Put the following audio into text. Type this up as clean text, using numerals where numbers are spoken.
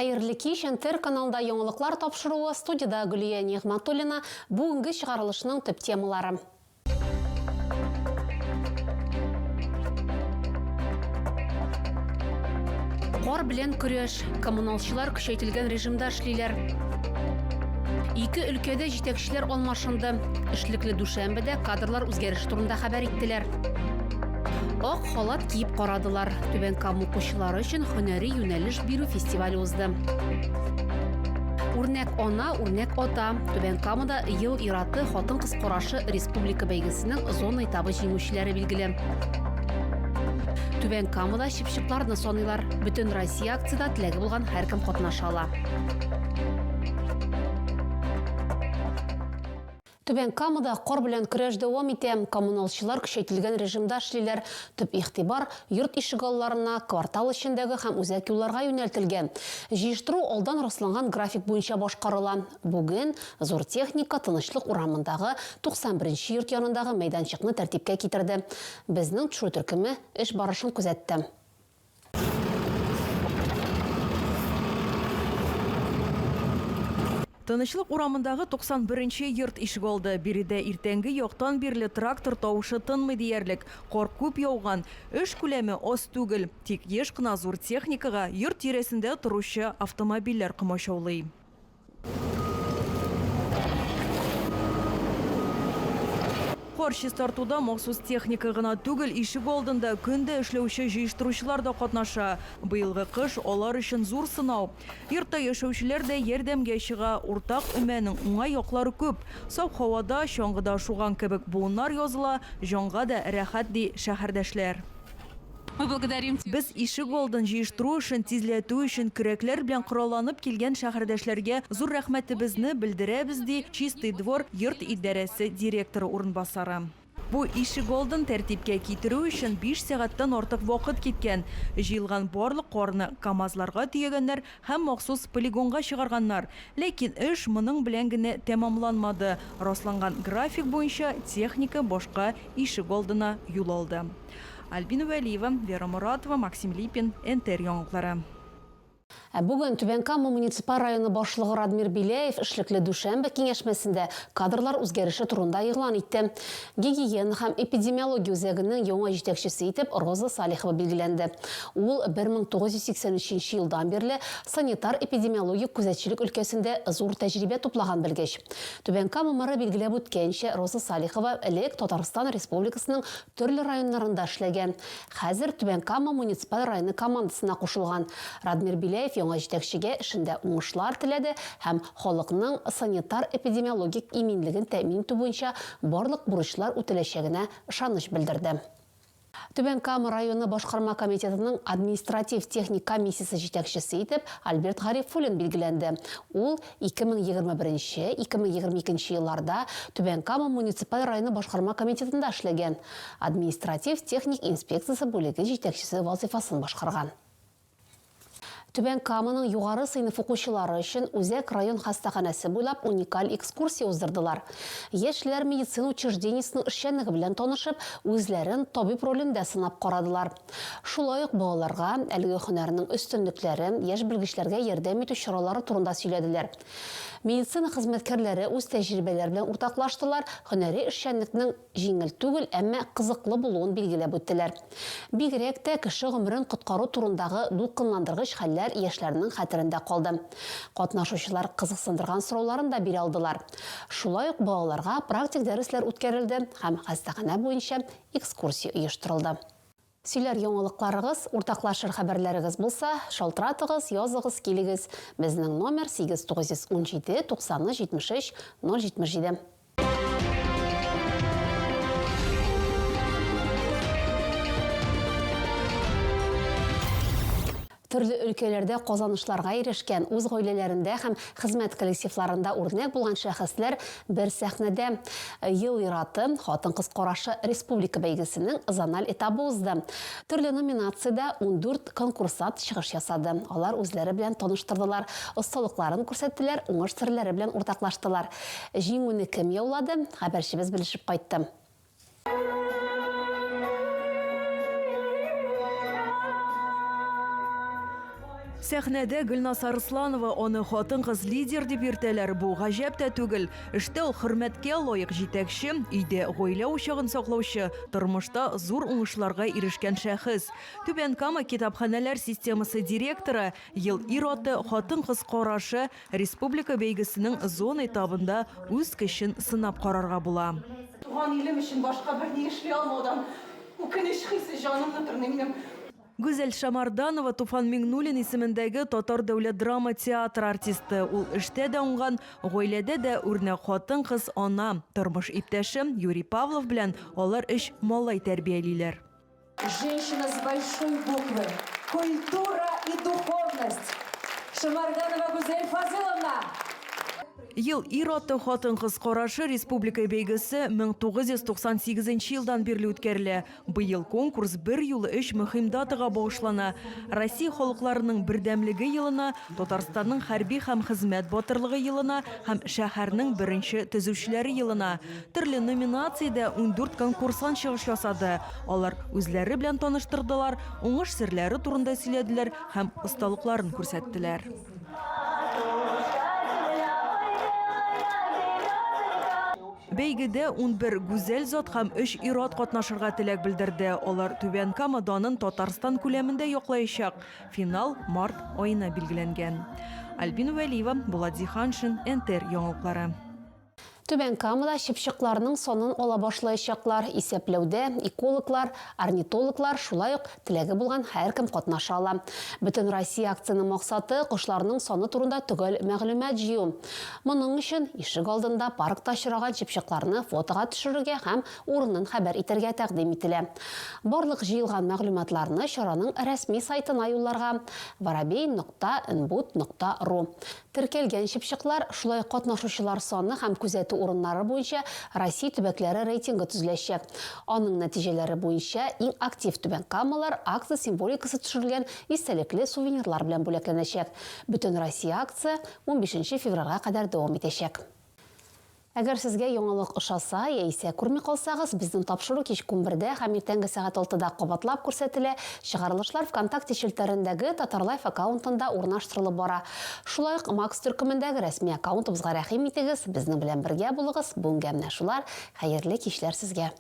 Хәерле кич, НТР каналында яңалыклар тапшыруы, студиядә Гөлия Нигъмәтуллина. Бүгенге чыгарылышның төп темалары. Кар белән көрәш. Коммуналчылар көчәйтелгән режимда эшлиләр. Ике өлкәдә җитәкчеләр алмашынды. Эшлекле дүшәмбедә кадрлар үзгәреше турында хәбәр иттеләр. Ак халат киеп карадылар. Түбән Кама укучылары өчен һөнәри юнәлеш бирү фестивале узды. Үрнәк ана, үрнәк ата. Түбән Камада ел ираты хатын-кыз карашы республика бәйгесенең зона этабы җиңүчеләре билгеле. Түбән Камада чыпчыкларны саныйлар. Бөтен Россия акциядә теләге булган һәркем катнаша ала. Түбән Камада кар белән көрәш дәвам итә. Коммуналчылар көчәйтелгән режимда эшлиләр. Төп игътибар йорт ишегалларына, квартал эчендәге һәм үзәк юлларга юнәлтелгән. Җыештыру алдан расланган график буенча башкарыла. Бүген зур техника Тынычлык урамындагы 91 нче йорт янындагы мәйданчыкны тәртипкә китерде. Безнең төшерү төркеме эш барышын күзәтте. Тынычлык урамындагы 91 нче йорт ишегалды. Биредә иртәнге яктан бирле трактор тавышы тынмый диярлек. Кар күп яуган. Эш күләме аз түгел. Тик еш кына зур техникага йорт тирәсендә торучы автомобильләр комачаулый. Кар чистартуда махсус техника гына түгел, ишек алдында көн дә эшләүче җыештыручылар да катнаша. Быелгы кыш алар өчен зур сынау. Йортта яшәүчеләр дә ярдәмгә чыга. Уртак өмәнең уңай яклары күп. Саф һавада чаңгыда шуган кебек буыннар языла, җанга да рәхәт, ди шәһәрдәшләр. Без ишек алдын җыештыру эшен тизләтү өчен көрәкләр белән коралланып килгән шәһәрдәшләргә зур рәхмәтебезне белдерәбез, ди Чистый двор йорт идарәсе директоры урынбасары. Бу ишегалдын тәртипкә китерү өчен биш сәгатьтән артык вакыт киткән. Җыелган барлык карны КАМАЗларга төягәннәр һәм махсус полигонга чыгарганнар. Ләкин эш моның белән генә тәмамланмады, расланган график буенча техника башка ишегалдына юл алды. Альбина Вәлиева, Вера Моратова, Максим Липин, НТР яңалыклары. Ә бүген Түбән Кама муниципаль районы башлыгы Радмир Беляев эшлекле дүшәмбе киңәшмәсендә кадрлар үзгәреше турында игълан итте. Гигиена һәм эпидемиология үзәгенең яңа җитәкчесе итеп Роза Салихова билгеләнде. Ул 1983 елдан бирле санитар-эпидемиологик күзәтчелек өлкәсендә зур тәҗрибә туплаган белгеч. Түбән Кама мэры билгеләп үткәнчә, Роза Салихова элек Татарстан Республикасының Төрле районнарында эшләгән. Хәзер Түбән Кама муниципаль районы командасына кушылган. Радмир Беляев яңа җитәкчегә эшендә уңышлар теләде һәм халыкның санитар-эпидемиологик иминлеген тәэмин итү буенча барлык бурычлар үтәләчәгенә ышаныч белдерде. Түбән Кама районы башкарма комитетының административ-техник комиссиясе җитәкчесе итеп Альберт Гарифуллин билгеләнде. Ул 2021 нче, 2022 нче елларда Түбән Кама муниципаль районы башкарма комитетында эшләгән, административ-техник инспекциясе бүлеге җитәкчесе вазыйфасын башкарган. Түбән Каманың югары сыйныф укучылары өчен үзәк район хастаханәсе буйлап уникаль экскурсия уздырдылар. Яшьләр медицина учреждениесенең эшчәнлеге белән танышып, үзләрен табиб ролендә сынап карадылар. Шулай ук балаларга әлеге һөнәрнең өстенлекләре, яшь белгечләргә ярдәм итү чаралары турында сөйләделәр. Медицина хезмәткәрләре үз тәҗрибәләре белән уртаклаштылар, һөнәри эшчәнлекнең җиңел түгел, әмма кызыклы булуын билгеләп үттеләр. Бигрәк тә кеше гомерен коткару турындагы дулкынландыргыч хәлләр яшьләрнең хәтерендә калды. Катнашучылар кызыксындырган сорауларын да бирә алдылар. Шулай ук балаларга практик дәресләр үткәрелде һәм хастаханә буенча экскурсия оештырылды. Сөйләр яңалыкларыгыз, уртаклашыр хәбәрләрегез булса, шалтыратыгыз, языгыз, килегез. Безнең номер 8917 90 73 077. Төрле өлкәләрдә казанышларга ирешкән, үз гаиләләрендә һәм хезмәт коллективларында үрнәк булган шәхесләр бер сәхнәдә. Ел ир-аты, хатын-кыз карашы республика бәйгесенең зональ этабы узды. Төрле номинациядә 14 конкурсант чыгыш ясады. Алар үзләре белән таныштырдылар, осталыкларын күрсәттеләр, уңыш серләре белән уртаклаштылар. Җиңүне кем яулады? Хәбәрчебез белешеп кайтты. Сәхнәдә Гөлназ Арсланова, аны хатын-кыз лидер дип йөртәләр, бу гаҗәп тә түгел. Эштә ул хөрмәткә лаек җитәкче, өйдә гаилә учагын саклаучы, тормышта зур уңышларга ирешкән шәхес. Түбән Кама китапханәләр системасы директоры, Ел ир-аты, хатын-кыз карашы республика бәйгесенең зона этабында үз көчен сынап карарга була. Туган илем өчен башка берни эшли алмаудан үкенеч хисе җанымны тырный минем. Гүзәл Шамарданова, Туфан Миңнуллин исемендәге Татар дәүләт драма театры артисты. Ул эштә дә уңган, гаиләдә дә үрнәк хатын-кыз, ана. Тормыш иптәше Юрий Павлов белән алар өч малай тәрбиялиләр. Женщина с большой буквы, культура и духовность, Шамарданова Гүзәл Фазыловна! Ел ир-аты, хатын-кыз карашы республика бәйгесе 1998 елдан бирле үткәрелә. Быел конкурс берьюлы өч мөһим датага багышлана, Россия халыкларының бердәмлеге елына, Татарстанның хәрби һәм хезмәт батырлыгы елына һәм шәһәрнең беренче төзүчеләре елына. Төрле номинациядә 14 конкурсант чыгыш ясады. Алар үзләре белән таныштырдылар, уңыш серләре турында сөйләделәр һәм осталыкларын күрсәттеләр. Бәйгедә 11 гүзәл зат һәм өч ир-ат катнашырга теләк белдерде. Алар Түбән Кама данын Татарстан күләмендә яклаячак. Финал март аена билгеләнгән. Альбина Вәлиева, Булат Зиһаншин, НТР яңалыклары. Түбән Камада чыпчыкларның санын ала башлаячаклар. Исәпләүдә экологлар, орнитологлар, шулай ук теләге булган һәркем катнаша ала. Бөтенроссия акциянең максаты, кошларның саны турында төгәл мәгълүмат җыю. Моның өчен ишек алдында, паркта очраган чыпчыкларны фотога төшерергә һәм урынын хәбәр итәргә тәкъдим ителә. Барлык җыелган мәгълүматларны чараның рәсми сайтына юлларга, воробей нокта нбут нокта ру. Теркәлгән чыпчыклар, шулай ук катнашучылар саны һәм күзәтү урыннары буенча Россия төбәкләре рейтингы төзеләчәк. Аның нәтиҗәләре буенча иң актив түбәнкамалар акция символикасы төшерелгән истәлекле сувенирлар белән бүләкләнәчәк. Бөтенроссия акция унбишенче февральгә кадәр дәвам итәчәк. Әгәр сезгә яңалык ошаса, яисә күрми калсагыз, безнең тапшыру кичке унбердә һәм иртәнге сәгать алтыда кабатлап күрсәтелә. Чыгарылышлар ВКонтакте челтәрендәге Татарлайф аккаунтында урнаштырылып бара. Шулай ук Макс төркемендәге рәсми аккаунтыбызга рәхим итегез, безнең белән бергә булыгыз. Бүгенгә менә шулар. Хәерле кичләр сезгә!